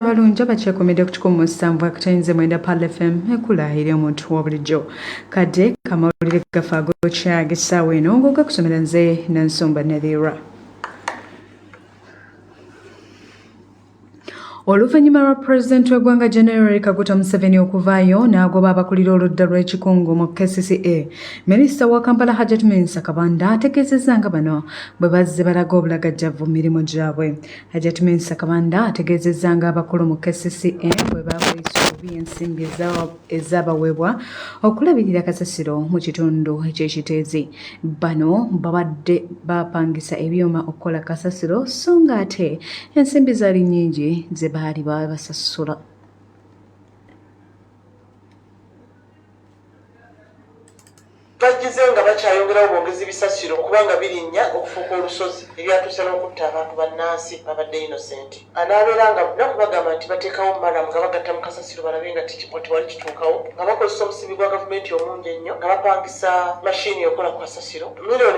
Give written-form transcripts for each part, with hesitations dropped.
Abalungi abakyekumidde ku 107.9 Pearl FM ekula eri omuntu wa bulijjo. Kadde kamawulire gafe agokya g'essaawa eno ng'ogakusomera nze Nansumba Nadhira. Oluvannyuma lwa Pulezidenti w'eggwanga General Yoweri Kaguta Museveni okuvaayo n'agoba abakulira oludda lw'ekikungu mu KCCA, Minisita wa Kampala Hajat Minsa Kabanda ategeezezza nga bano bwe bazze balaga obulagajjavu mu mirimu gyabwe. Hajat Minsa Kabanda ategeezezza nga abakulu mu KCCA bwe bakozesa obubi ensimbi ezaabaweebwa okulabirira kasasiro mu kitundu eky'Ekiteezi. Bano babadde bapangisa ebyuma okukola kasasiro so ng'ate ensimbi zaali nnyingi ze baali babasasula. Bajjize nga bakyayongerawo bwongezi bisasiro okuba nga birinnya okufuuka olusozi ebyatuuse n'okutta abantu bannansi babadde innocent. Anaabeera nga naku bagamba nti bateekawo murram nga bagatta mu kasasiro balabe nga tewali kituukawo nga bakozesa omusimbi gwa gavumenti omungi ennyo nga bapangisa mashini okukola ku kasasiro 7 million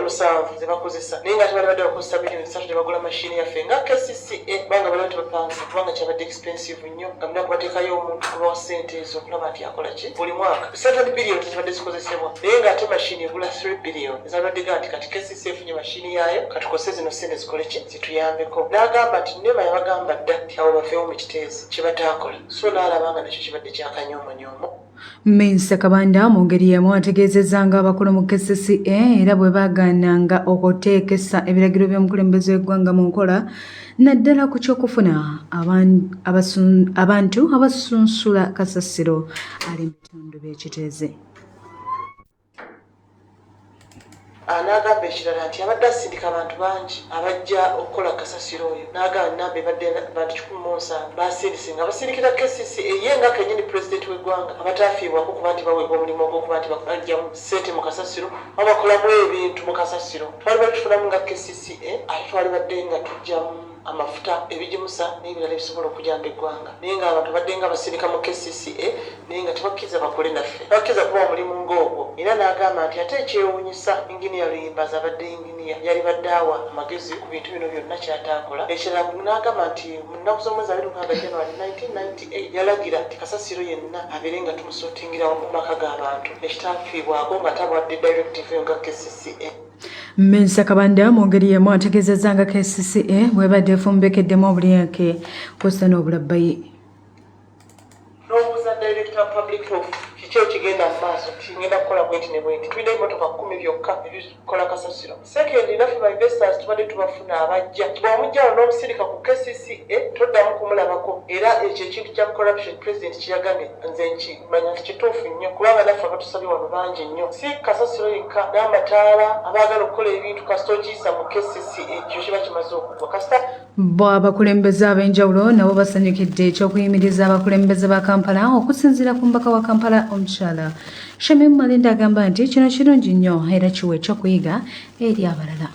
ze bakozesa naye nga tebali badde bakozesa 3 million ne bagula mashini yaffe nga KCCA kubanga baliwo tebapangisa kubanga kyabadde expensive nnyo nga munaku bateekayo omuntu kubawa ssente ezo okulaba nti akola ki buli mwaka. 7 billion zibadde zikozesebwa naye ng'ate mashini egula 3 billion ezabadde ga nti kati KCCA efunye mashini yaayo katukose zino ssente zikole ki zituyambeko. N'agamba nti NEMA yabagamba dda nti abo baveewo mu Kiteezi kye bataakola so n'alaba nga nakyo kibadde kyakanyomonyoomo. Minisita Kabanda mu ngeri y'emu ategeezezza nga abakulu mu KCCA era bwe baagaananga okuteekesa ebiragiro by'omukulembeze w'eggwanga mu nkola naddala ku ky'okufuna abantu abasunsula kasasiro ali mu bitundu by'Ekiteezi. N'agamba ekirala nti abadde asindika abantu bangi abajja okukola kasasiro oyo n'agamba namba ebadde bantu 170 basindise nga basindikira KCCA ye nga kenyini pulezidenti w'eggwanga abataafiibwako kuba nti baweebwa omulimu ogw'okuba nti bajjamu ssente mu kasasiro oba bakolamu ebintu mu kasasiro. Twali bali tufunamu nga KCCA ate twali badde nga tujjamu amafuta, ebigimusa n'ebirala ebisobola okujamba eggwanga naye ng'abantu badde nga basindika mu KCCA naye nga tebakkiriza bakole naffe, tebakkiriza kuba omulimu ng'ogwo. Era n'agamba nti ate ekyewuunyisa Inginiya Luyimbazi abadde inginiya yali badde awa amagezi ku bintu bino byonna kyataakola. Ekirala n'agamba nti mu nnaku z'omwezi 26 January 1998 yalagira nti kasasiro yenna abeere nga tumusortingirawo mu maka g'abantu ekitaafiibwako nga tabawadde directive eyo nga KCCA. Minisita Kabanda mu ngeri y'emu ategeezezza nga KCCA bw'ebadde efumbekeddemu obulyenke kw'ossa n'obulabbayi. N'obuuza director of public health kiki ekigenda mu maaso kigenda kukola bwenti ne bwenti. Tulina emmotoka 10 byokka ebikola kasasiro. Second, naffe ba investors tubadde tubafuna abajja bw'omujjawo n'omusindika ku KCCA toddamu kumulabako. Era ekyo ekintu kya corruption president kiyagambye nze nkimanya nti kituufu nnyo kubanga naffe abatusabye wano bangi nnyo, si kasasiro yekka n'amataala abaagala okukola ebintu kasita okiyisa mu KCCA ekyo kiba kimaze okugwa kasita. Bo abakulembeze ab'enjawulo nabo basanyukidde eky'okuyimiriza abakulembeze ba Kampala. Okusinziira ku mubaka wa Kampala omukyala Shamim Malende agamba nti kino kirungi nnyo era kiwa ekyokuyiga eri abalala.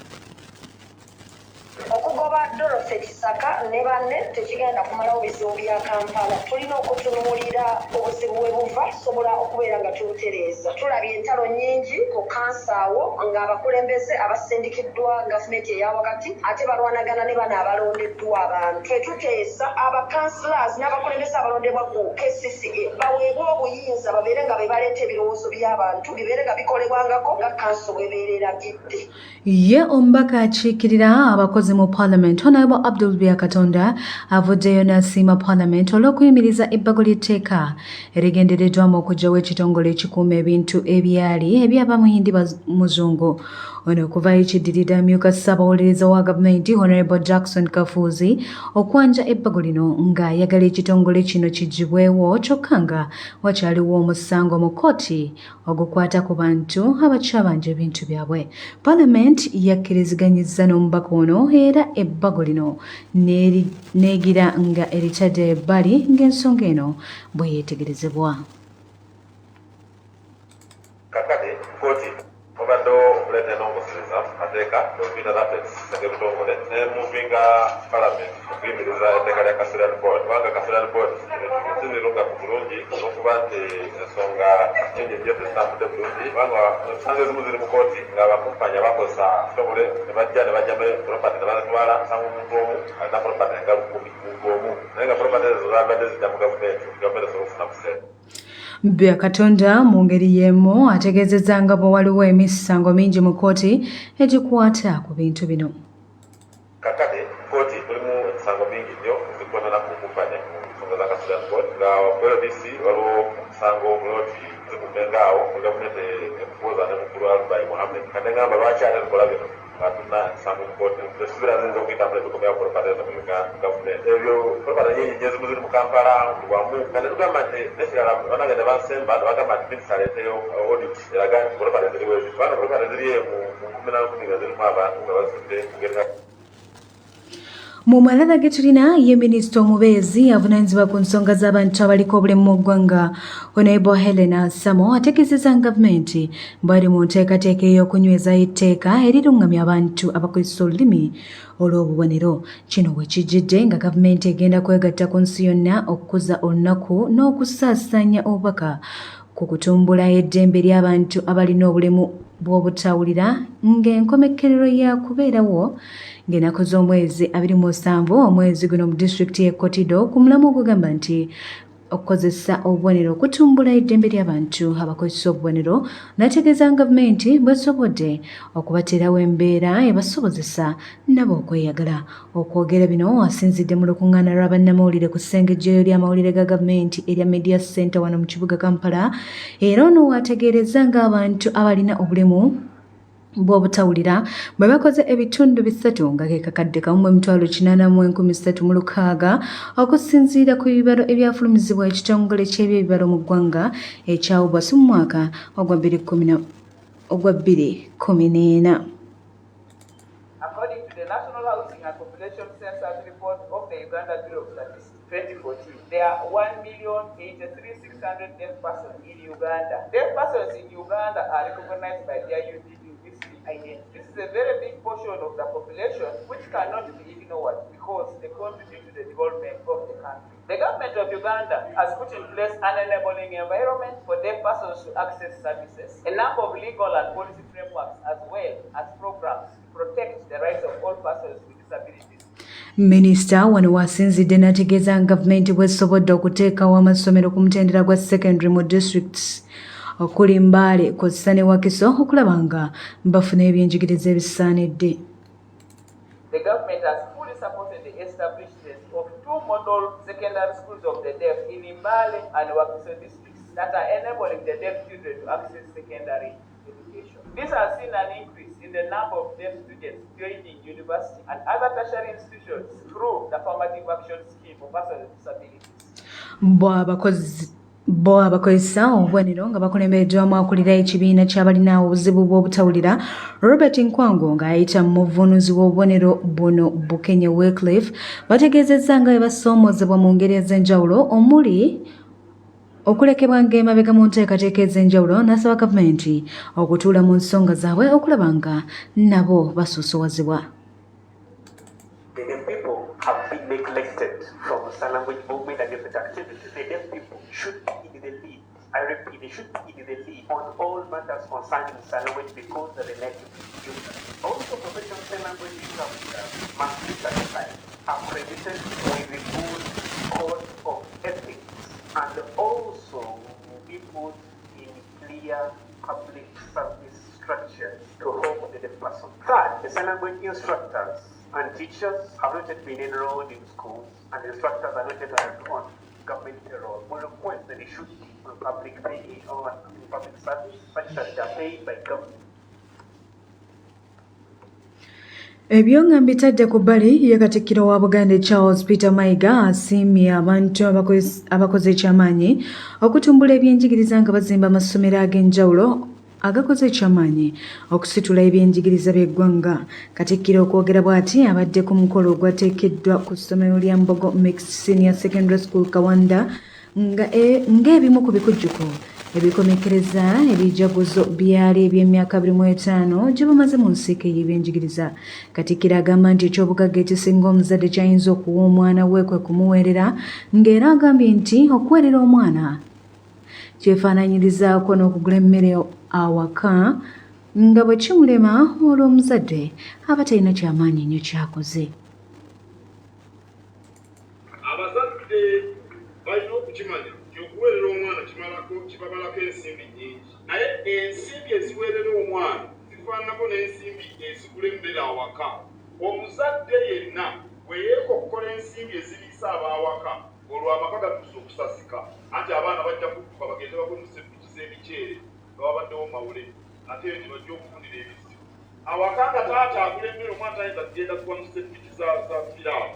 Okugoba Dorothy Kisaka ne banne tekigenda kumalawo bizibu bya Kampala. Tulina okutunuulira obuzibu we buva tusobola okubeera nga tubutereeza. Tulabye entalo nnyingi ku kanso awo ng'abakulembeze abasindikiddwa gavumenti eya wakati ate balwanagana ne bano abalondeddwa abantu. Ffe tuteesa abacouncillors n'abakulembeze abalondebwa ku KCCA baweebwe obuyinza babeere nga be baleeta ebirowoozo by'abantu bibeere nga bikolebwangako nga kanso bw'ebeera eragidde. Ye omubaka akiikirira abakozi mu Parliament Honorable Abdul Byakatonda avuddeyo n'asiima Parliament olw'okuyimiriza ebbago ly'etteeka erigendereddwamu okuggyawo ekitongole ekikuuma ebintu ebyali eby'abamuyindi muzungu. Ono okuvayo kiddiridde amyuka ssaabawolereza wa gavumenti Honorable Jackson Kafuuzi okwanja ebbago lino ng'ayagala ekitongole kino kiggyibwewo kyokka nga wakyaliwo omusango mu kkooti ogukwata ku bantu abakyabanja ebintu byabwe. Palamenti yakkiriziganyizza n'omubaka ono era ebbago lino neegira nga eritadde ebbali ng'ensonga eno bwe yeetegerezebwa. Kakati kooti mubaddewo okuleeta ennongoosereza mu mateeka okuyita latex ebitongole ne movinga parliament. Okuyimiriza etteeka lya Custodian Board, kubanga Custodian Board tizirungamu bulungi olwokuba nti ensonga nyingi nnyo tezitambudde bulungi, kubanga emisango ezimu ziri mu kooti nga abakumpanya bakozesa kitongole ne bajja ne bajjamu property ne bazitwala. Osanga omuntu omu alina property nga 1000, muntu omu, naye nga property ezo zabadde zijja mu gavumenti, gavumenti esobola okufuna ku ssente. Byakatonda mu ngeri y'emu ategeezezza nga bwe waliwo emisango mingi mu kkooti egikwata ku bintu bino. Kakati kooti mulimu emisango mingi nnyo ezikwatana ku kumpanya mu nsonga za Custodian Board, nga LDC waliwo omusango muloti zikumenga awo gavumenti ekuwoza ne mukulu Alubai Muhammed. Kati ngamba, lwaki ate tukola bino nga tulina emisango mu kooti? Tesuubira ziyinza okuyitamu netukomyawo property ezo mu Uganda gavumenti. Ebyo property nyingi nnyo, ezimu ziri mu Kampala, buli wamu. Nga netugamba nti nekirala, banange ne bansemba ne bagamba nti minisita aleeteyo audit eraga nti property ziriwo ezi, kubanga property ziri mu nkumi na nkumi nga zirimu abantu nga bazitudde ngeri. Mu malala ge tulina, ye minisita omubeezi avunaanyizibwa ku nsonga z'abantu abaliko obulemu mu ggwanga, Honorable Helena Samo, ategeezezza gavumenti bw'ali mu nteekateeka ey'okunyweza etteeka eriruŋŋamya abantu abakozesa olulimi olw'obubonero. Kino bwe kijjidde nga gavumenti egenda kwegatta ku nsi yonna okukuza olunaku n'okusaasaanya obubaka ku kutumbula eddembe ly'abantu abalina obulemu bw'obutawulira, ng'enkomekkerero ya kubeerawo ng'ennaku z'omwezi 27 omwezi guno mu disitulikiti y'e Kotido, ku mulamwa ogugamba nti okukozesa obubonero okutumbula eddembe ly'abantu abakozesa obubonero. N'ategeeza gavumenti bwesobodde okubateerawo embeera ebasobozesa nabo okweyagala. Okwogera bino asinzidde mu lukuŋŋaana lwa bannamawulire ku ssengejjeyo ly'amawulire ga gavumenti erya Media Center wano mu kibuga Kampala. Era ono waategeerezza ng'abantu abalina obulemu bw'obutawulira bwe bakoze ebitundu bisatu nga ke kakadde kamu mu 803,600, okusinziira ku bibalo ebyafulumizibwa ekitongole ky'ebyebibalo mu ggwanga ekya UBOS mu mwaka ogwa 2014. According to the National Housing and Population Census Report of the Uganda Bureau of Statistics 2014, there are 1,083,600 deaf persons in Uganda. Deaf persons in Uganda are recognized by their unique linguistic identity. This is a very big portion of the population which cannot be ignored because they contribute to the development of the country. The government of Uganda has put in place an enabling environment for deaf persons to access services, a number of legal and policy frameworks, as well as programs to protect the rights of all persons with disabilities. Minisita wano wasinzidde n'ategeeza nga gavumenti bwesobodde okuteekawo amasomero ku mutendera gwa secondary mu districts okuli Mbaale kw'ossa ne Wakiso, okulaba nga bafuna ebyenjigiriza ebisaanidde. The government has fully supported the establishment of two model secondary schools of the deaf in Mbale and Wakiso districts that are enabling the deaf children to access secondary education. This has seen an increase in the number of deaf students joining university and other tertiary institutions through the affirmative action scheme for persons with disabilities. Bo abakozesa obubonero nga bakulembeddwamu akulira ekibiina ky'abalina obuzibu bw'obutawulira, Robert Nkwango, ng'ayita mu muvuunuzi w'obubonero buno Bukenye Wycliffe, bategeezezza nga bwe basoomoozebwa mu ngeri ez'enjawulo, omuli okulekebwa ng'emabega mu nteekateeka ez'enjawulo, n'asaba gavumenti okutuula mu nsonga zaabwe okulaba nga nabo basoosowazibwa. The deaf people have been neglected from sign language movement and different activities. The deaf people should be in the lead. I repeat, they should be in the lead on all matters concerning sign language because they're the native users. Also, professional sign language interpreters must be certified, accredited with a good code of ethics, and also be put in clear public service structures to help the deaf person. Third, the sign language instructors and teachers have not yet been enrolled in schools, and the instructors are not yet on government payroll. We request that they should be on public pay or in public service, such that they are paid by government. Ebyo nga mbitadde ku bbali, ye Katikkiro wa Buganda Charles Peter Mayiga asiimye abantu abakoze ekyamaanyi okutumbula ebyenjigiriza nga bazimba amasomero ag'enjawulo agakoze ekyamaanyi okusitula ebyenjigiriza by'eggwanga. Katikkiro okwogera bw'ati abadde ku mukolo ogwateekeddwa ku ssomero lya Mbogo Mixed Senior Secondary School Kawanda, ng'ebimu ku bikujjuko. Ebikomekkereza ebijaguzo byali eby'emyaka 25 gye bamaze mu nsiike y'ebyenjigiriza. Katikkiro agamba nti ekyobugagga ekisinga omuzadde ky'ayinza okuwa omwana we kwe kumuweerera, ng'era agambye nti okuweerera omwana kyefaananyirizaako n'okugula emmere awaka nga bwe kimulema olwo omuzadde aba talina kyamaanyi nnyo ky'akoze. Abazadde balina okukimanya nti okuweerera omwana kimalako kibamalako ensimbi nnyingi, naye ensimbi eziweerera omwana zifaananako n'ensimbi ezigula emmere awaka. Omuzadde yenna bwe yeekokkola ensimbi eziriisa ab'awaka olwo amaka gatuuse okusasika anti abaana bajja kudduka bagende bagwe mu ssepiki z'emiceere nga wabaddewo mawule ate eyo gye bajja okufunira ebizibu. Awaka nga taata agula emmere omwana tayinza kugenda kugwa mu ssepiki za piraawo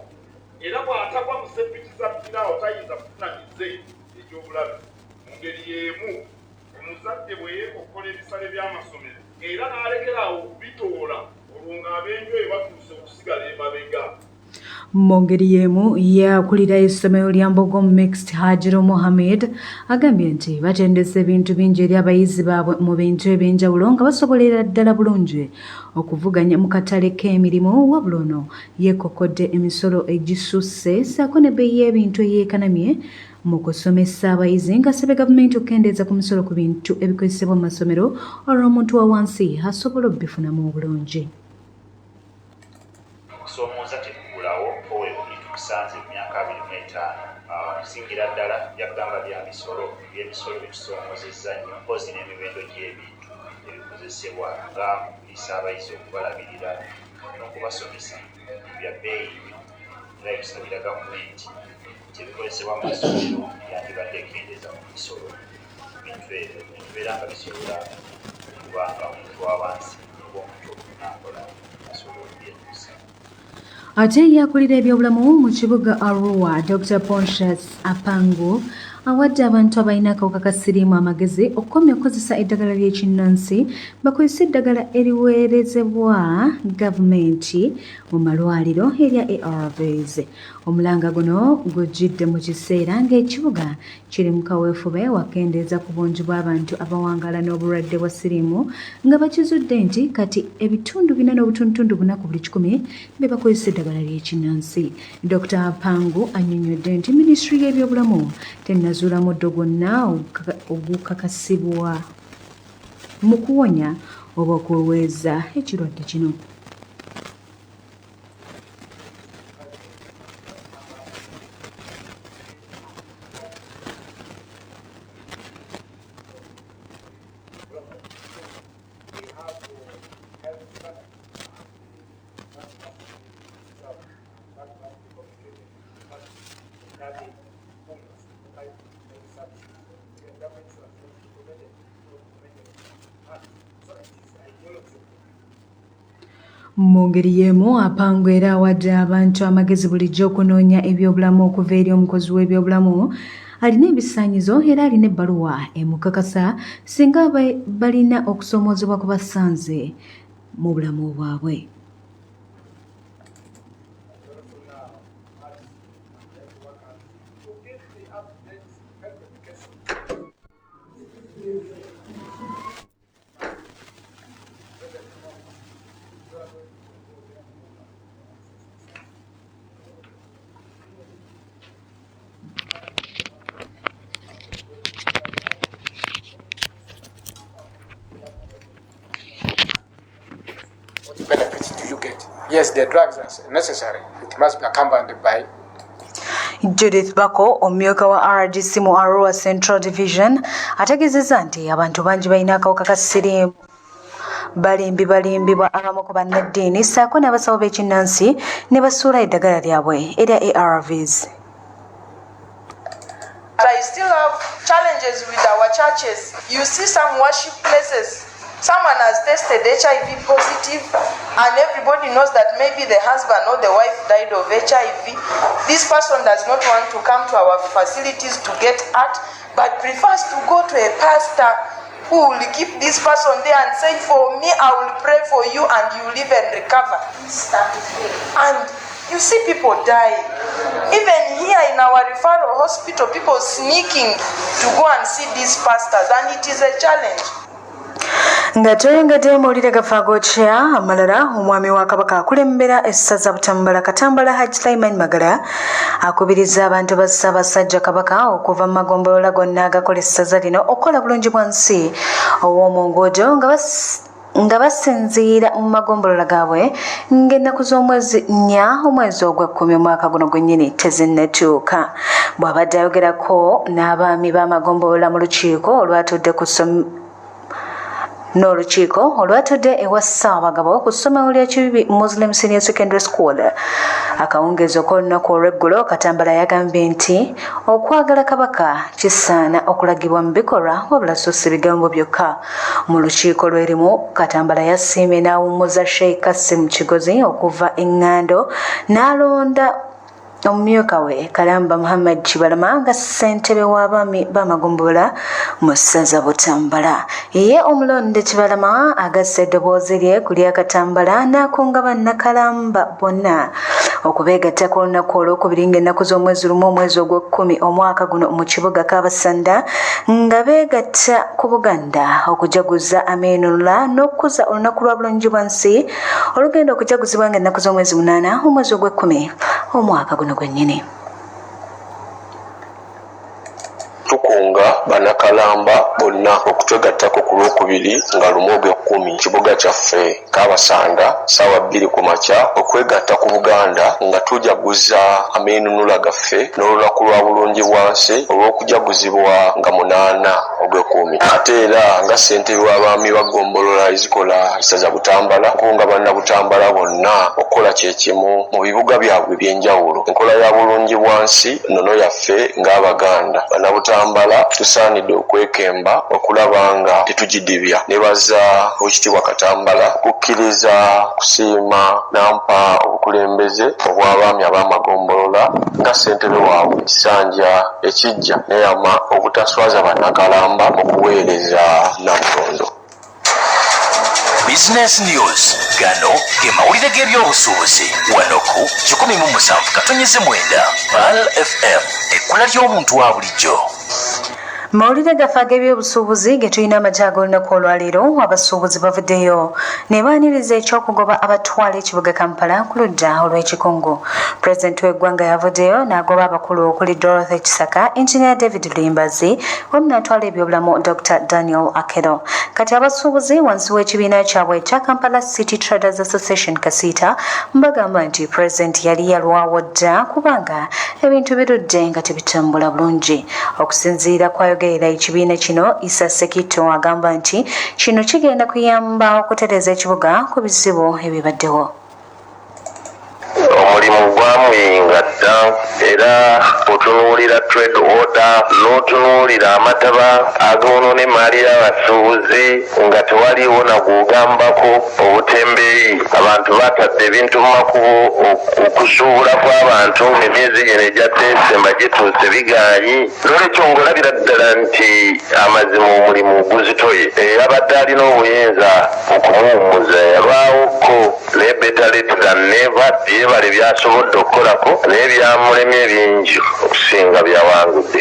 era bw'atagwa mu ssepiki za piraawo tayinza kufuna mize egy'obulabe. Mu ngeri y'emu omuzadde bwe yeekokkola ebisale by'amasomero era n'alekera awo okubitoola olwo ng'ab'enju eyo batuuse okusigala emabega. Mu ngeri y'emu ye akulira essomero lya Mbogo Mixed Hajiro Mohammed agambye nti batendese ebintu bingi eri abayizi baabwe mu bintu eby'enjawulo nga basobolera ddala bulungi okuvuganya mu katale k'emirimu, wabula ono yeekokkodde emisolo egisusse ssaako n'ebbeeyi y'ebintu eyeekanamye mu kusomesa abayizi ng'asabye gavumenti okukendeeza ku misolo ku bintu ebikozesebwa mu masomero olwo omuntu wa wansi asobola okubifunamu obulungi. Okusoomooza tekubulawo ko wekuli tukusanze mu myaka 25. Okusingira ddala byagamba bya misolo, eby'emisolo bitusoomozezza nnyo mpozzi n'emiwendo gy'ebintu ebikozesebwa nga okuliisa abayizi, okubalabirira n'okubasomesa bya bbeeyi nnyo era tusabira gavumenti nti ebikozesebwa mu masomero yandibadde ekendeeza ku misolo ku bintu ebyo ne bibeera nga bisobola okuba nga omuntu wa wansi oba omuntu omunaakola asobola okubyetuusa. Ate ye akulira ebyobulamu mu kibuga Arua, Dr Pontius Apangu awadde abantu abalina akawuka ka siriimu amagezi okukomya okukozesa eddagala ly'ekinnansi bakozese eddagala eriweerezebwa gavumenti mu malwaliro erya ARVs. Omulanga guno gujjidde mu kiseera ng'ekibuga kiri mu kaweefube wakendeeza ku bungi bw'abantu abawangaala n'obulwadde bwa siriimu nga bakizudde nti kati ebitundu 4.4 ku buli kikumi be bakozesa eddagala ly'ekinnansi. Dr Apangu annyonnyodde nti minisitule y'ebyobulamu tennazuula muddo gwonna ogukakasibwa mu kuwonya oba okuweweeza ekirwadde kino. Mu ngeri y'emu Apangu era awadde abantu amagezi bulijjo okunoonya ebyobulamu okuva eri omukozi w'ebyobulamu alina ebisaanyizo era alina ebbaluwa emukakasa singa balina okusoomoozebwa ku basanze mu bulamu bwabwe. What benefits do you get? Yes, the drugs are necessary. It must be accompanied by Judith Bako omumyuka wa RDC mu Arua Central Division ategeezezza nti abantu bangi balina akawuka ka siriimu balimbi balimbibwa abamu ku bannaddiini ssaako n'abasawo b'ekinnansi ne basuula eddagala lyabwe erya ARVs. I still have challenges with our churches. You see some worship places, someone has tested HIV positive and everybody knows that maybe the husband or the wife died of HIV. This person does not want to come to our facilities to get at, but prefers to go to a pastor who will keep this person there and say, for me, I will pray for you and you live and recover. And You see people dying. Even here in our referral hospital, people sneaking to go and see these pastors, and it is a challenge. Nga tweyongedde mawulire gafe agokya amalala, omwami wa Kabaka akulembera essaza Butambala, Katambala Hajj Sulaiman Magala, akubiriza abantu ba Ssaabasajja Kabaka okuva mu magombolola gonna agakola essaza lino okukola bulungi bwa nsi ow'omu nguudo nga basinziira mu magombolola gaabwe ng'ennaku z'omwezi 4 omwezi ogw'ekkumi omwaka guno gwennyini tezinnatuuka. Bw'abadde ayogerako n'abaami b'amagombolola mu lukiiko olwatudde ku n'olukiiko olwatudde ewa Ssaabagabo ku ssomero lya Kibibi Muslim Senior Secondary School akawungeezi ok'olunaku olw'eggulo, Katambala yagambye nti okwagala Kabaka kisaana okulagibwa mu bikolwa wabula so si bigambo byokka. Mu lukiiko lwerimu, Katambala yasiimye n'awummuza Sheikh Kassim Kigozi okuva eŋŋando n'alonda omumyuka we Kalamba Muhammad Kibalama nga ssentebe w'abaami b'amagombolola mu ssaza Butambala. Ye omulonde Kibalama agasse eddoboozi lye ku lya Katambala n'akunga bannakalamba bonna okubeegattako olunaku olwokubiri ng'ennaku z'omwezi 1 omwezi ogw'ekkumi omwaka guno mu kibuga Kabasanda nga beegatta ku Buganda okujaguza ameenunula n'okukuza olunaku lwa bulungi bwa nsi olugenda okujaguzibwa ng'ennaku z'omwezi 8 omwezi ogw'ekkumi omwaka guno gwennyini. Tukunga bannakalamba bonna okutwegattako ku Lwokubiri nga 1 ogw'ekkumi, kibuga kyaffe Kabasanda, ssaawa 2 ku makya, okwegatta ku Buganda nga tujaguza ameenunula gaffe n'olunaku lwa bulungi bwansi olw'okujaguzibwa nga 8 ogw'ekkumi. Ate era nga ssentebe w'abaami ba ggombolola ezikola essaza Butambala, nkunga bannabutambala bonna okukola kye kimu mu bibuga byabwe eby'enjawulo. Enkola ya bulungi bwansi nnono yaffe ng'Abaganda. Bannabutambala tusaanidde okwekemba okulaba nga tetugidibya. Nebaza Oweekitiibwa Katambala okukkiriza kusiima n'ampa obukulembeze obw'abaami ab'amagombolola nga ssentebe waabwe ekisanja ekijja. Neeyama obutaswaza bannakalamba mu kuweereza Nnamulondo. Business News. Gano ge mawulire g'ebyobusuubuzi wano ku 107.9 Pearl FM, ekkula ly'omuntu wa bulijjo. Mawulire gaffe ag'ebyobusuubuzi ge tulina amakya ag'olunaku olwaleero, abasuubuzi bavuddeyo ne baaniriza ekyokugoba abatwala ekibuga Kampala ku ludda olw'ekikungu. Pulezidenti w'eggwanga yavuddeyo n'agoba abakulu okuli Dorothy Kisaka, Engineer David Luyimbazi wamu n'atwala ebyobulamu Dr Daniel Akelo. Kati abasuubuzi wansi w'ekibiina kyabwe ekya Kampala City Traders Association, KACITA, bagamba nti pulezidenti yali yalwawo dda kubanga ebintu birudde nga tebitambula bulungi. Okusinziira kwayogerera ekibiina kino, Isa Sekito, agamba nti kino kigenda kuyamba okutereeza ekibuga ku bizibu ebibaddewo. Omulimu gwamuyinga dda, era otunuulira trade order n'otunuulira amataba agoonoona emaali y'abasuubuzi nga tewaliiwo nagwogambako. Obutembeeyi, abantu batadde ebintu mu makubo, okusuubula kw'abantu ng'emyezi gino egya Desemba gituuse bigaanyi. Nolwekyo ng'olabira ddala nti amazima omulimu guzitoye. Abadde alina obuyinza okumuwummuza yalwawokko, naye better late than never. Byebale byasobodde okukolako, naye byamulemye bingi okusinga byawangudde.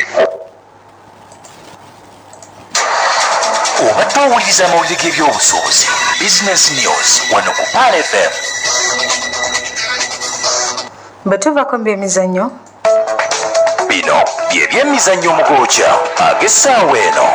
Obadde owuliriza amawulire g'ebyobusuubuzi, Business News, wano ku Pearl FM. Bwe tuvaako mu byemizannyo, bino bye byemizannyo omugokya ag'essaawa eno.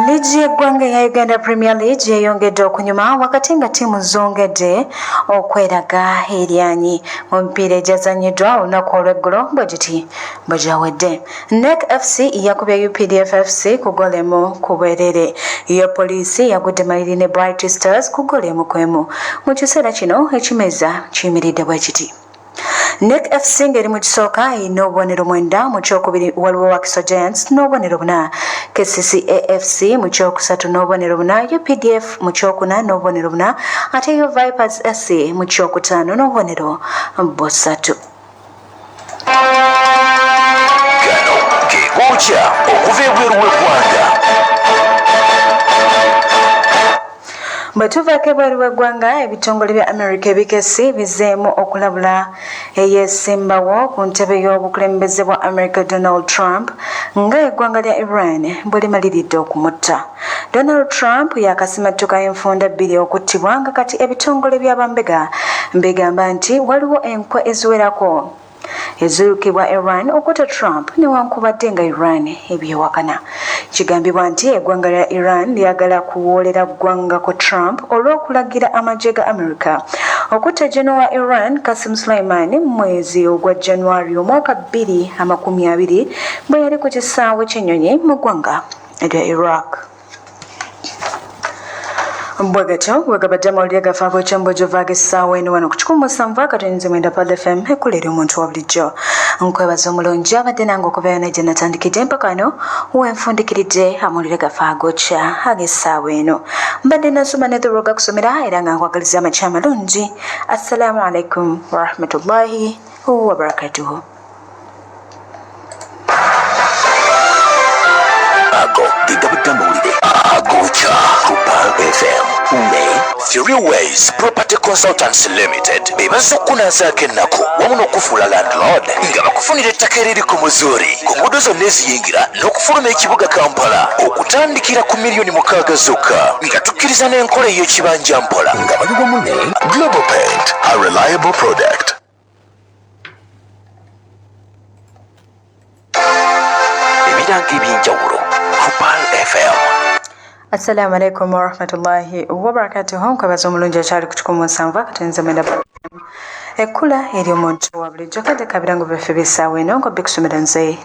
Liigi y'eggwanga eya Uganda Premier League yeeyongedde okunyuma wakati nga ttiimu zongedde okweraga eryanyi mu mipiira egyazannyiddwa olunaku olw'eggulo. Bwe giti bwe gyawedde: NEC FC yakubye UPDF FC ku ggoolo 1 ku bwerere. Yo Poliisi yagudde mayiri ne Bright Stars ku ggoolo 1 ku 1. Mu kiseera kino ekimeza kiyimiridde bwe kiti: NEC FC ng'eri mu kisooka erina obubonero 9, mu kyokubiri waliwo Wakiso Giants n'obubonero 4, KCCA FC mu kyokusatu n'obubonero 4, UPDF mu kyokuna n'obubonero 4, ate yo Vipers SC mu kyokutaano n'obubonero 3. Gano ge gookya okuva ebweru w'eggwanga. Bwe tuvaako ebweru w'eggwanga, ebitongole bya America ebikessi bizzeemu okulabula eyeesimbawo ku ntebe y'obukulembeze bwa America Donald Trump nga eggwanga lya Iran bwe limaliridde okumutta. Donald Trump yaakasimattuka enfunda bbiri okuttibwa nga kati ebitongole bya bambega bigamba nti waliwo enkwe eziwerako ezirukibwa Iran okutta Trump newankubadde nga Iran ebyewakana. Kigambibwa nti eggwanga lya Iran lyagala kuwoolera ggwanga ku Trump olw'okulagira amagye ga America okutta General wa Iran Qasem Soleimani mu mwezi ogwa January omwaka 2020 bwe yali ku kisaawe ky'ennyonyi mu ggwanga erya Iraq. Bwegatyo bwegabadde amawulire gaffe ag'okyambojo vaga essaawa eno wano ku 107.9 Pearl FM ekkula eri omuntu wa bulijjo. Nkwebaza omulungi abadde nange okuvayo ne gye natandikidde mpaka wano wenfundikiridde amawulire gaffe agokya ag'essaawa eno. Mbadde nasoma ne Dhuruga kusomera era nga nkwagaliza amakya amalungi. Assalamu alaikum warahmatullahi wabarakatuhu. Ago ge gabadde amawulire agokya ku Pearl FM ne Three Ways Property Consultants Limited be bazze okukunaazaako ennaku wamu n'okufuula landlord nga bakufunira ettaka eriri ku muzuuri ku nguudo zonna eziyingira n'okufuluma ekibuga Kampala okutandikira ku miliyoni 6 zokka nga tukkiriza n'enkola ey'ekibanja mpola nga bali wamu ne Global Paint, a reliable product. Ebirango eby'enjawulo ku Pearl FM. Assalamu alaikum warahmatullahi wabarakatuhu. Nkwebaza omulungi akyali ku 107.9 ekkula eri omuntu wa bulijjo. Kadde kabirango byaffe byessaawa eno nga bikusomera nze.